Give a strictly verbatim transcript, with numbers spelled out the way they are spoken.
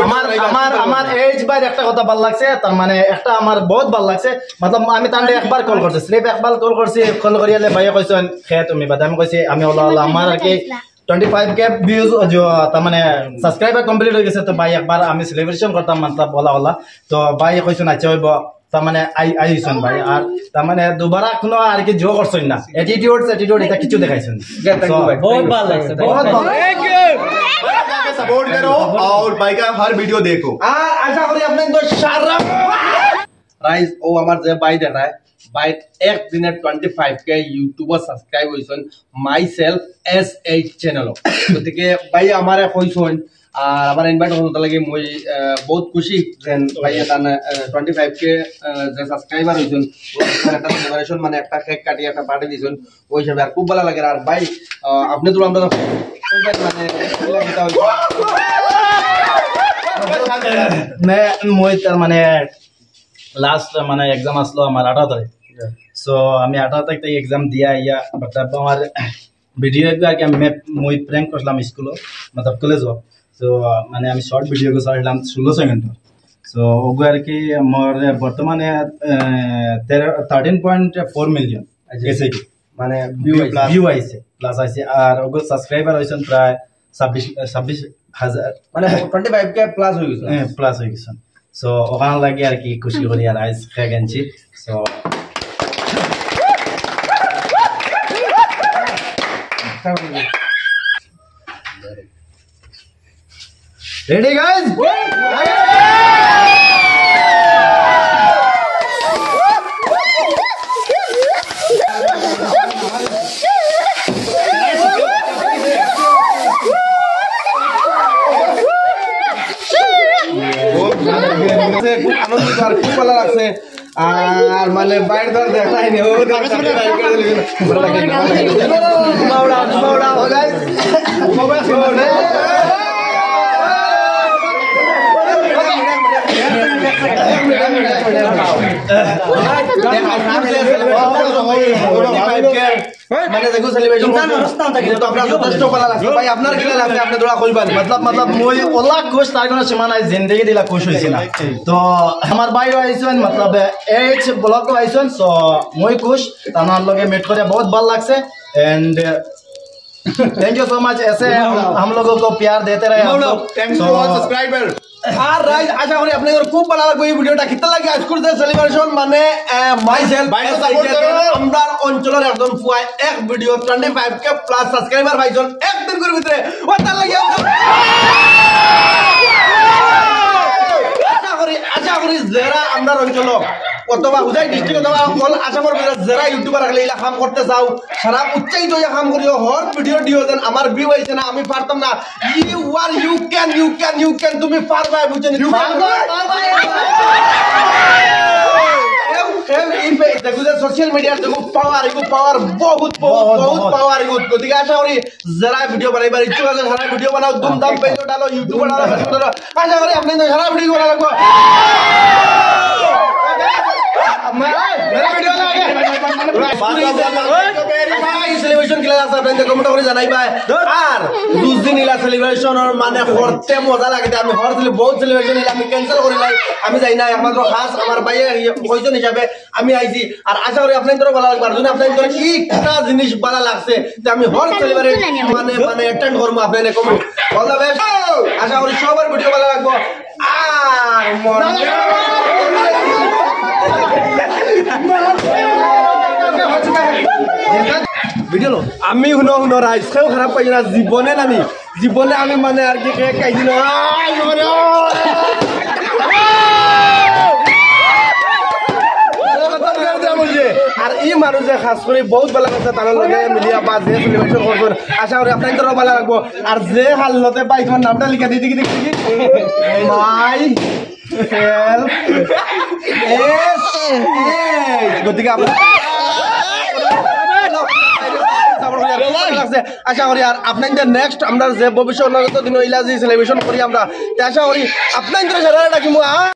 আমার আমার আমার এইচ ভাইর একটা কথা ভালা লাগছে, তার মানে একটা আমার বহুত ভালা লাগছে। মতলব আমি তানরে একবার কল করছি, সিরিফ একবার কল করছি। কল করিয়ালে ভাইয়ে কইছইন, "কে তুমি?" বাদে আমি কইছি, "আমি ওলা ওলা।" আমার আর কি টোয়েন্টি ফাইভ কে ভিউজ, তার মানে সাবস্ক্রাইবার কমপ্লিট অই গেছে। তো ভাই একবার আমি সেলিব্রেশন করতাম, মতলব ওলা ওলা। তো ভাই কইছইন, "আচ্ছা অইবো।" তার মানে আই আইছইন ভাই। আর তার মানে দুবারা কোনো আর কি জো করছইন না, অ্যাটিটিউড অ্যাটিটিউড ইটা কিছু দেখাইছইন। Thank you, ভাই। বহুত ভালা লাগছে, বহুত ভালা। Thank you। भाई का सपोर्ट करो और भाई का हर वीडियो देखो। আর আশা করি আপনাইনতর সারা রাইজ ও আমার যে ভাই দেখায়, ভাই এক দিনে টোয়েন্টি ফাইভ কে ইউটিউবো সাবস্ক্রাইব অইছইন, my self S H channel. গতিকে ভাই আমারে কইছইন, আর আমার ইনভাইট করছইন, তার লাগি মুই আহ, বহুত খুশি যে ভাই তান টোয়েন্টি ফাইভ কে যে সাবস্ক্রাইবার অইছইন, একটা সেলিব্রেশন মানে একটা কেক কাটিয়া একটা পার্টি দিছইন, ওই হিসাবে আর খুব ভালা লাগে। আর ভাই আহ, আপনে তো আমরা কইবেন মানে কিতা অইছে? নে, মুই তার মানে লাস্ট মানে এক্সাম আসলো আমার আঠারো তারিখ। সো আমি আঠারো তারিখ থাকি এক্সাম দিয়া আইয়া, বাট আমার ভিডিও এগু আর কি আমি মে-, মুই প্র্যাঙ্ক করছিলাম স্কুলো, মতলব কলেজো। তো মানে আমি শর্ট ভিডিও এগু ছাড়ছিলাম ষোলো সেকেন্ড। তো ওগু আর কি আমার বর্তমানে আহ, তেরো থার্টিন পয়েন্ট ফোর মিলিয়ন আচ্ছা। গেছে কি? মানে ভিউ আইছে। ভিউ আইছে, প্লাস আইছে। আর ওগু সাবস্ক্রাইবার অইছইন প্রায় ছাব্বিশ, ছাব্বিশ হাজার। মানে টোয়েন্টি ফাইভ কে প্লাস অই গেছে। হ্যাঁ, প্লাস অই গেছে। সো ওখান লাগি আর কি খুশি করি আর আইজ কেক আনছি। So ready guys? খুব আনন্দিত আর খুব ভালা লাগছে। আর মানে বাইরে তো আর দেখাই নি, ও তো আর মাওড়া, মাওড়া, ও গাইস। মানে দেখো সেলিব্রেশন তো আপনার যথেষ্ট ভালা লাগছে। ভাই, আপনার কিলা লাগছে? আপনে থুড়া কইবা নি? মতলব, মতলব, মুই ওলা খুশ, তার কোনো সীমা নাই, জিন্দেগি দিলা খুশ অইছি না। তো আমার ভাইও আইছইন, মতলব, এইচ ব্লগও আইছইন, so মুই খুশ, তানার লগে মিট করে বহুত ভালা লাগছে। And thank you so much, ऐसे हम, हम लोगों को प्यार देते रहे आप लोग। Thanks to all subscriber। আর রাইজ, আশা করি আপনাইনতর খুব ভালা লাগবো এই ভিডিওটা। কিতা লাগি আজকুর যে সেলিব্রেশন, মানে মাই সেলফ ভাইরে support করো। আমরার অঞ্চলর একজন পুয়ায় এক video twenty five k plus subscriber পাইছইন একদিনকুর ভিতরে। ও তার লাগি আমরা আশা করি, আশা করি যারা আমরার অঞ্চল অথবা হুজাই ডিস্ট্রিক্ট অথবা অল আসামর ভিতরে যারা ইউটিউবার রাখলে ইলা কাম করতে চাও, সারা উৎসাহিত অইয়া কাম করিও। হর ভিডিও দিও যেন আমার ভিউ আইছে না, আমি পারতাম না। You are, you can, you can, you can, তুমি পারবায়, বুঝছো নি? You can, পারবায়। এও, এও, এই পে-, দেখো যে সোশ্যাল মিডিয়ার দেখো পাওয়ার, এগু পাওয়ার বহুত, বহুত, বহুত, বহুত বহুত। পাওয়ার এগু। গতিকে আশা করি যারা ভিডিও বানাইবার ইচ্ছুক আছো, সারা ভিডিও বানাও, ধুমধাম পেজও ডালো, ইউটিউবও ডালো, Facebook-ও ডালো। আশা করি আপনাইনতর সারা ভিডিও বানা লাগবো। মেরা ভিডিও লাগে। সেলিব্রেশন কিলা লাগছে আপনাইনতে কমেন্ট করি জানাইবা। আর দুই দিন ইলা সেলিব্রেশন মানে করতে মজা লাগে। আমি হর সেলি-, বহুত সেলিব্রেশন ইলা আমি ক্যান্সেল করি নাই। আমি যাই না, একমাত্র খাস আমার ভাইয়ে কইছইন হিসাবে আমি আইছি। আর আশা করি আপনাইনতরও ভালা লাগবো। আর যদি আপনাইনতর একটা জিনিস ভালা লাগছে, তে আমি হর সেলিব্রেশন মানে, মানে অ্যাটেন্ড করবো আপনাইনতে কমেন্ট। All the best। আশা করি সবার ভিডিও ভালা লাগবো। আর মন ভিডিও লো। আমি হুনো, হুনো, রাইজ কেউ খারাপ পাইও না, জীবনে নানি, জীবনে আমি মানে আর কি কেক খাইছি না। আর এই মানুষ যে খাস করি বহুত ভালা লাগছে, তার লগে মিলিয়া বা যে সেলিব্রেশন করছইন, আশা করি আপনাইনতরও ভালা লাগবো। আর যে হালতে ভাই তোমার নামটা লিখা দিই, দেখি, দেখি, দেখি। My self S H. গতিকে আমরা আশা করি আর আপনাইনতে নেক্সট আমরা যে ভবিষ্যৎ অনাগত দিন ইলা যে সেলিব্রেশন করি আমরা, তে আশা করি আপনাইনতে সারা ডাকিমু।